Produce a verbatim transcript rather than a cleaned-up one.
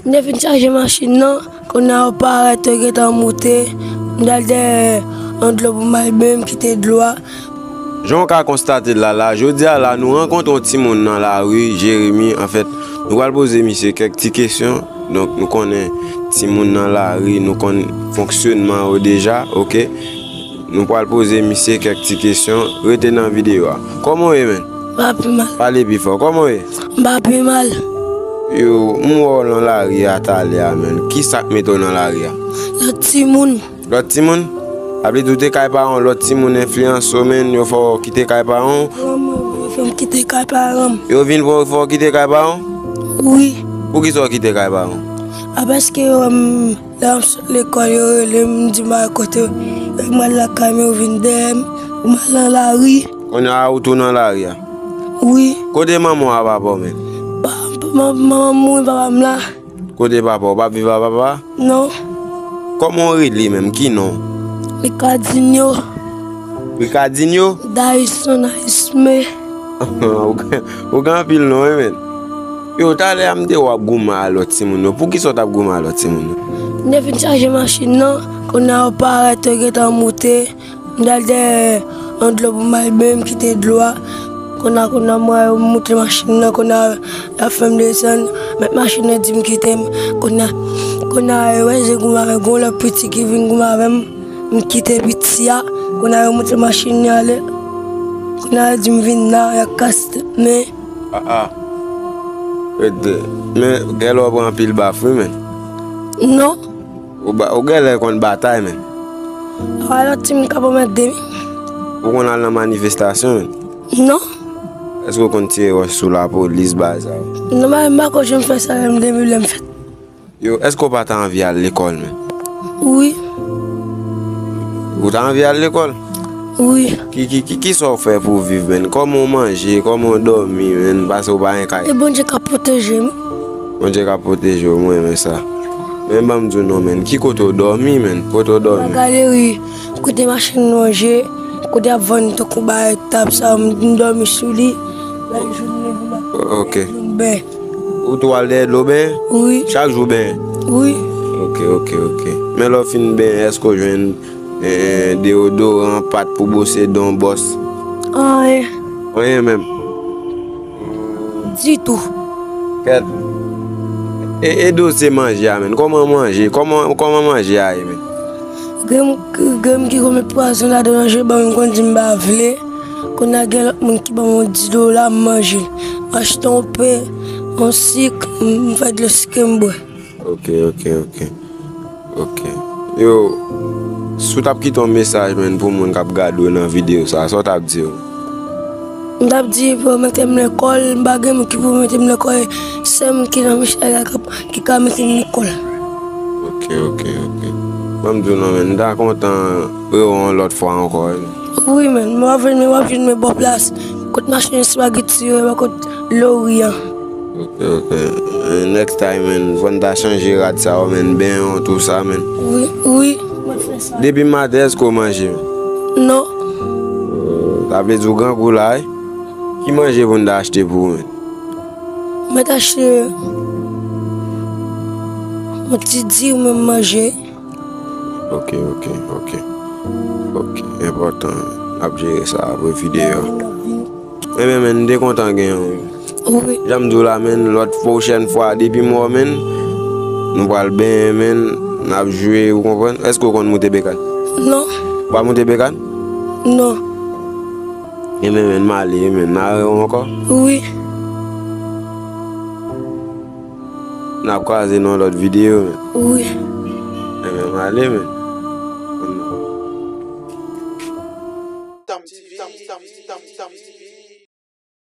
M te fin chaje machin nan, kounye a yo parèt, yo gentan moute. M t al dèyè yon dlo pou m al benyen, m kite dlo a. Jan w ka konstate l la, la, jodi a la, nou rankontre yon timoun nan lari, Jeremi. Anfèt, nou pral poze misye kèk ti kesyon. Donk, nou konnen timoun nan lari, nou konn fonksyonman yo deja, oke? Nou pral poze misye kèk ti kesyon. Rete nan videyo a. Kòman w ye, menn? M pa pi mal. Pale pi fò. Kòman w ye? M pa pi mal. Yo, m wè w nan lari a talè a, menn. Kisa k mete w nan lari a? Lòt timoun. Lòt timoun? Sa vle di w te kay paran w, lòt timoun enfliyanse w, menn, yo fè w kite kay paran w? Manman m yo fè m kite kay paran m. Yo vin fè w, fè w kite kay paran w? Wi. Poukisa w kite kay paran w? A, paske yo wè m, lè m sot lekòl, yo rele m, m di m pa kote, yo di m al lakay m, yo vin dèyè m, pou m al nan lari. Kounye a ou tou nan lari a? Wi. Kote manman w ak papa w, menn? Pa, pa, manman m mouri, papa m la. Kote papa w? W p ap viv ak papa? Non. Kòman w rele menm? Ki non? Ricardinho. Ricardinho? Dyson Aisme. Ou gen, ou gen anpil non, wi, menn. Yo, talè a m te wè w ap goumen ak lòt timoun yo. Poukisa w t ap goumen ak lòt timoun yo? M te fin chaje machin nan, kounye a yo parèt, yo gentan moute. M t al dèyè yon dlo pou m al benyen, m kite dlo a. Kounye a, kounye a, m wè yo moute machin nan, kounye a, y ap fè m desann. Mèt machin nan di m kite m. Kounye a, kounye a, yo wè se goumen avè m, gon lòt piti ki vin goumen avè m. M kite piti a. Kounye a, yo moute machin nan ale. Kounye a, yo di m vin la, y ap kase tèt mwen. Ah, ah. Rete. Men, gèlè w pran anpil baf, wi, menn. Non. Ou ba, ou genlè konn batay, menn. Alò, ti m ka pwomèt demi. Ou konn al nan manifestasyon, menn? Non. Èske w konn tire wòch sou lapolis, bagay sa yo? Non, men m pa ko janm fè sa, lè m demi, lè m fèt. Yo, èske w pa ta anvi al lekòl, menn? Wi. Ou ta anvi al lekòl? Wi. Ki, ki, ki, kisa w fè pou w viv, menn? Kòman w manje? Kòman w dòmi, menn? Paske w pa gen kay. E Bondye k ap pwoteje m. Bondye k ap pwoteje w, mwen renmen sa. Men ban m di w non, menn. Ki kote w dòmi, menn? Kote w dòmi? Nan galeri, kote machin ranje, kote y ap vann tankou bagay tab sa, m, m dòmi sou li. Lè jounen vin ap Ok. Jounen ben. Ou tou al dèyè dlo benyen? Wi. Chak jou benyen? Wi. Ok, ok, ok. Men lè w fin benyen, èske w jwenn, eh, deodoran, pat pou bwose dan w, bwòs? Anyen. Anyen menm? Ditou. Kèt. E, e dosye manje a, menn. Kòman manje? Kòman, kòman manje a ye, menn? Gen, gen ki konn met pwazon ladan manje, ban m konn di m pa vle. Kounye a gen lòt moun ki ban m yon dis dola, m manje. M achte yon pen, yon sik, m, m fè dlo sike, m bwè. Ok, ok, ok. Ok. Yo, si w t ap kite yon mesaj, menn, pou moun k ap gade w nan videyo sa, sa w t ap di yo? M t ap di pou yo mete m lekòl, m pa gen moun ki pou mete m lekòl, sè m ki nan Michel la k ap, ki ka mete m lekòl. Ok, ok, ok. Ban m di w non, menn, m ta kontan wè w yon lòt fwa ankò, wi. Wi, menn, m ap vin, m ap vin men bò plas, kot machin espageti yo, epi kot lori an. Ok, ok. Eh, next time, menn, fò n ta chanje rad sa yo, menn, benyen w, tou sa, menn. Wi, wi, mwen fè sa. Depi maten, èske w manje? Non. Oh, sa vle di w grangou la, wi. Ki manje pou n ta achte pou ou, menn? Mwen ta achte yon ti di ou menm manje. Ok, ok, ok. Ok, enpòtan. N ap jere sa apre videyo. Enben, menn, m te kontan genyen w. Wi. Jan m di w la, menn, lòt pwochèn fwa, depi m wè w, menn, nou pral benyen, menn, n ap jwe, ou konprann? Èske w konn moute bekàn? Non. Ou pa moute bekàn? Non. Enben, menn, m ale, menn, n a rewè ankò? Wi. N ap kwaze nan lòt videyo, menn. Wi. Enben, m ale, menn.